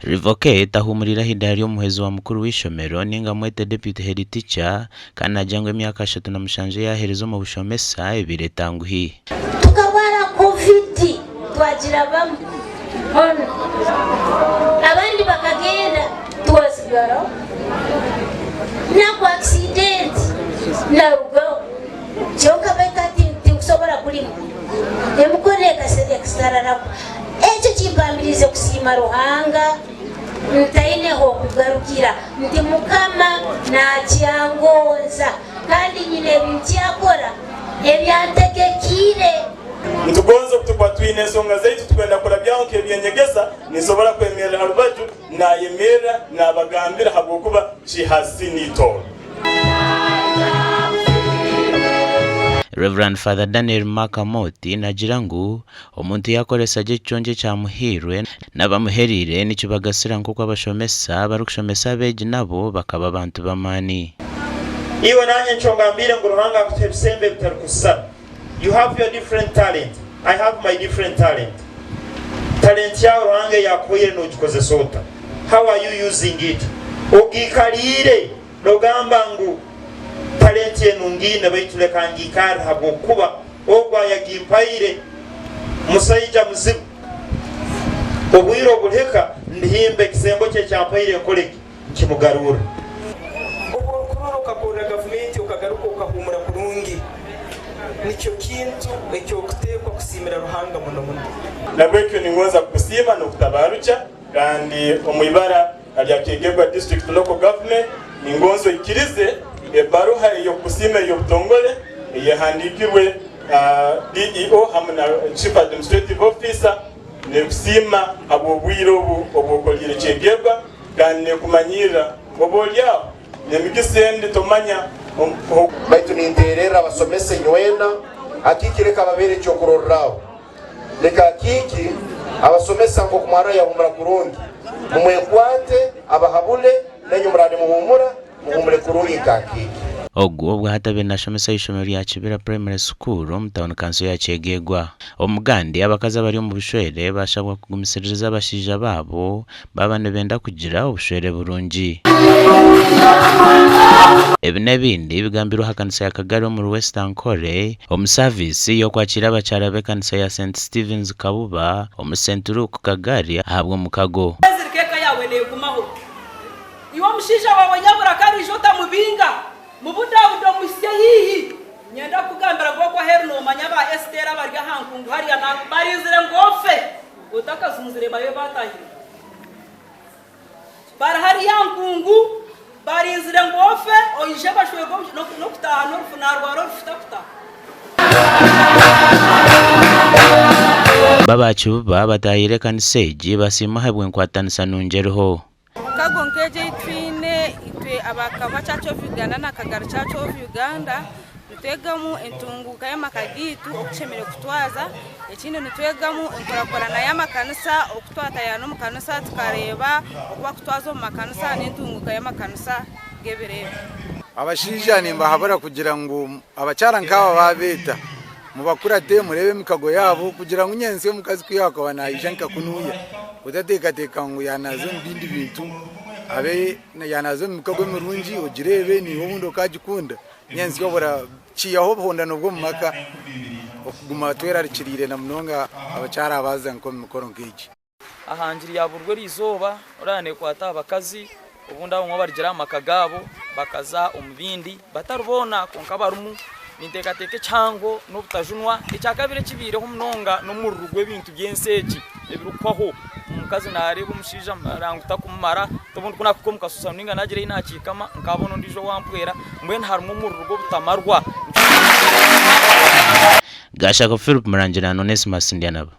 Revocate ahuumuriire aha idaara ry'omuhwezi wa mukuru w'eishomero ninga mwete Deputy Head Teacher kandi naagira ngu emyaka 37 ei aheerize omu bushomesa ebaire etanguhi. Tukarwara Covid twagirabamu hoona abandi bakagenda twatsigaraho. Nagwa accident narugaho kyonka baitu hati tinkusobora kurima emikono ekasararagwa. Ekyo kimpambiriize kusiima Ruhanga ntaine h'okugarukira nti Mukama nakyangonza kandi nyine ebi nkyakora ebyantegekiire. Nitugonza obu tukuba twine ensonga zaitu tukwenda kurabyaho nk'eby'enyegesa, ninsobora kwemerra ha rubaju, nayemerra nabagambira habwokuba she has seen it all. Rev. Father Daniel Mark Amooti nagira ngu omuntu yakoresa gye ekiconco ekyamuhairwe n'abamuhereire nikibagasira nk'oku abashomesa abarikushomesa abeegi nabo bakaba abantu b'amaani. Iwe nanye nikyo ngambiire ngu Ruhanga akutuha ebisembo ebitarikusisana. You have your different talent, I have my different talent. Talent yaawe Ruhanga ei akuhaire nogikozesa ota? How are you using it? Ogiikariire nogamba ngu talent enu ngiine baitu leka ngiikarre habwokuba ogu ayagimpaire musaija muzibu. Obwire oburihika ndihimba ekisembo kye ekyampaire nkore ki? Nkimugarurre. Obu orikurora okakorera gavumenti okagaruka okahumura kurungi, nikyo kintu eky'okuteekwa kusiimira Ruhanga muno muno. Nabwekyo ningonza kukusiima n'okutabarukya kandi omu ibara rya Kyegegwa District Local Government ningonza oikirize ebaruha ey'okukusiima ey'obutongore eyehandiikirwe DEO hamu na Chief Administrative Officer nekusiima habw'obwire obu obwokoliire Kyegegwa kandi nekumanyirra oba olyaho n'emigisa endi tomanya. Baitu ninteererra abasomesa inywena, akiiki leka babeere ekyokurorraho. Leka akiiki abasomesa nk'oku mwarora yahumura kurungi, mumwekwate, abahabule, nainywe muraaba nimuhuumura, muhuumule kurungi nka akiiki. Ogu obwahati abaire nashomesa aha ishomero rya Kibira Primary School omu tauni kanso ya Kyegegwa. Omugandi, abakazi abari omu bushwere bashabwa kugumisiririza abashaija baabo baaba nibenda kugira obushwere burungi. Ebi n'ebindi bigambirwe aha kanisa ya Kagari omuri West Ankole omu saviisi y'okwakiira abakyara b'ekanisa ya St Stephen's Kabuba omuri St Luke Kagari ahabw'omukago. Kwezirika eka yaawe neegumaho. Iwe omushaija waawe nyabura ku ariija otamubinga, mubudabude omuhitsye haihi. Niinyenda kukugambira ngu okwo aheeru noomanya ba Esiteeri abari aha nkungu hariya barinzire ngu ofe. Otakazunzire babe baatahire. Bari hariya aha nkungu barinzire ngu ofe oije bashwerwe n'okutaaha n'orufu naarwara orufu takutaaha. Babakibuba bataahiire ekanisa egi basiima ahabw'enkwatanisa nungi eriho. Emikago nk'egi ei twine itwe aba Kaba Church of Uganda na Kagari Church of Uganda nitwegamu entunguuka y'amaka gaitu oku tushemereire kutwaza, ekindi nitwegamu enkurakurana y'amakanisa oku twataayaana omu kanisa tukareeba oku barikutwaza omu makanisa n'entunguuka y'amakanisa g'ebiro ebi. Abashaija nimbahabura kugira ngu abakyara nk'aba baabeeta Mubakurate mureebe emikago yaabo kugira ngu nyentsya omukazi ku yaakuba naija nka kunuya otateekateeka ngu yaanaaza omu bindi bintu abe yaanaaza omu mikago emirungi ogireebe naiwe obundi okaagikunda nyentsya obura kiihaho obuhondano bw'omu maka okuguma twerarikiriire na munonga abakyara abaaza nk'omu mikoro nk'egi. Aha ngiri ya burwa erizooba oraba nekwata aha bakazi obundi abamwe abarugire aha maka gaabo bakaza omu bindi batari boona kwonka barimu ninteekateeka ekihango n'obutajunwa ekyakabiri ekibaireho munonga n'omururu gw'ebintu by'ensi egi ebirikuhwaho omukazi naareeba omushaija ngu takumumara obundi ku naakuhika omu kashusano nainga naagira ahi naakiikama nkaabona ondiijo owampwera mbwenu harimu omururu gw'obutamarwa. Gashako Philip Murangira na Onesmus Ndyanabo.